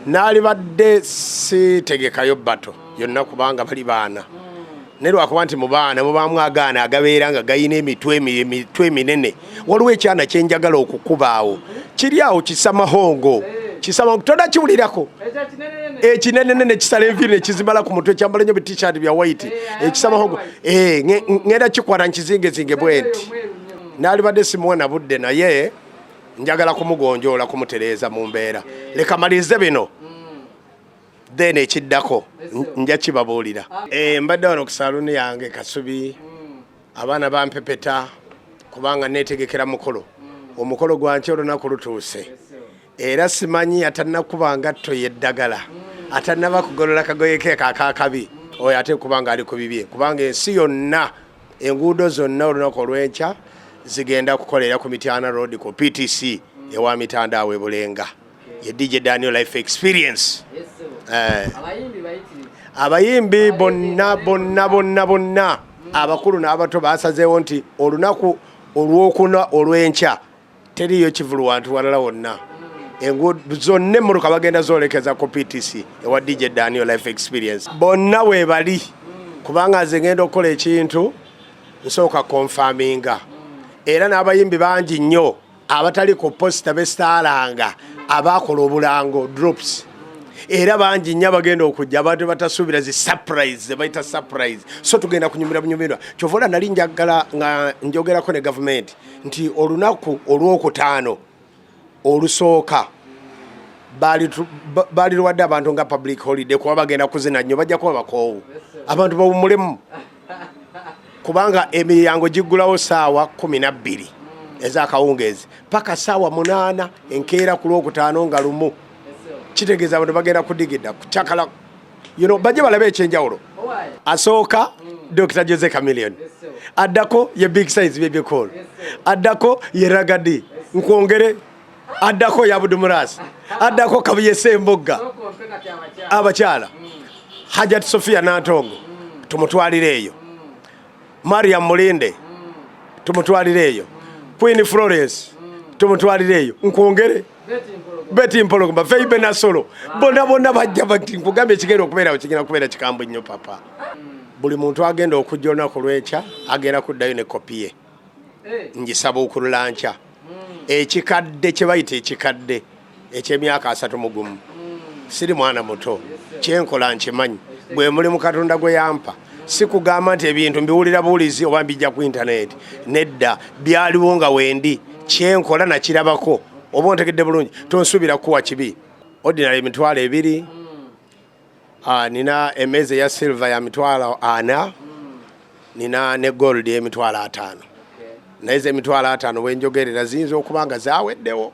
Naalibadde sitegekayo battle yonna kubanga bali baana, naye lwakuba nti mu baana mubaamu agaana agabeera nga gayina emitwe eminene. Waliwo ekyana kyenjagala okukubaawo, kiri awo kisamahongo, kisama tonakiwulirako, ekinenene nekisala enviiri nekizimala ku mutwe, kyambala nnyo bi-T-shirt bya white, ekisamahongo. Ngenda kikwata nkizingezinge bwe nti. Naalibadde simuwa na budde, naye njagala kumugonjoola, kumutereeza mu mbeera. Leka malirize bino, then ekiddako nja kibabuulira. Mbadde wano ku saluuni yange Kasubi, abaana bampepeta kubanga neetegekera mukolo. Omukolo gwanki olunaku lutuuse, era simanyi atannakuba ngatto y'eddagala, atannaba kugolola kagoye ke kakakabi oyo ate kubanga ali ku bibye, kubanga ensi yonna, enguudo zonna olunaku olw'enkya zigenda kukolera ku Mityana Road ku PTC ewa Mitanda awo ebulenga. Ye DJ Daniel Life Experience. Abayimbi bonna bonna bonna bonna, abakulu n'abato, basazeewo nti olunaku olwokuna olw'enkya teriyo kivulu wantu walala wonna. Enguudo zonna emmotoka bagenda zolekeza ku PTC ewa DJ Daniel Life Experience. Bonna weebali, kubanga nze ngenda okukola ekintu nsooka confirminga. Era n'abayimbi bangi nnyo abatali ku poster besitaalanga, abakola obulango drops, era bangi nnyo abagenda okujja, abantu batasuubira, zi surprise zebayita surprise. So tugenda kunyumira bunyumirwa. Kyova ola nali njagala nga njogerako ne gavumenti nti olunaku olwokutaano olusooka baali luwadde abantu nga public holiday, kuba bagenda kuzina nnyo, bajja kuba bakoowu, abantu bawummulemu, kubanga emiryango giggulawo saawa 12 ez'akawungeezi paka saawa 8 enkeera ku Lwokutaano nga lumu. Kitegeeza abantu bagenda kudigida kucakala, bajje balabe ekyenjawulo. Asooka Dr Jose Chameleon, addako ye Big Size Bebe Cool, addako ye Ragga Dee, nkwongere addako ye Abudu Murasi, addako Kabuye Sembogga. Abakyala, Hajat Sofia Nantongo tumutwalire eyo, Mariam Mulinde tumutwalire eyo, Queen Florence tumutwalire eyo, nkwongere Betty Mpologoma, Feibe Nasolo, bonna bonna bajja bati. Nkugambye ekigenda okubeerawo kigenda kubeera kikambwe nnyo papa. Buli muntu agenda okujja olunaku lwekya agenda kuddayo ne kopi ye ngisaba okulula nkya. Ekikadde kye bayita ekikadde ekyemyaka 31, siri mwana muto, kyenkola nkimanyi. Bwe mulimu Katonda gwe yampa, si kugamba nti ebintu mbiwulira buwulizi oba mbijja ku intaneti, nedda, byaliwo nga wendi, kyenkola nakirabako. Oba ontegedde bulungi, tonsuubira kuwa kibi. Ordinary 20,000. Nina emmeeza eya silver ya 40,000, nina ne gold y'emitwalo 50, naye ze 50,000 bwenjogerera ziyinza okuba nga zaweddewo.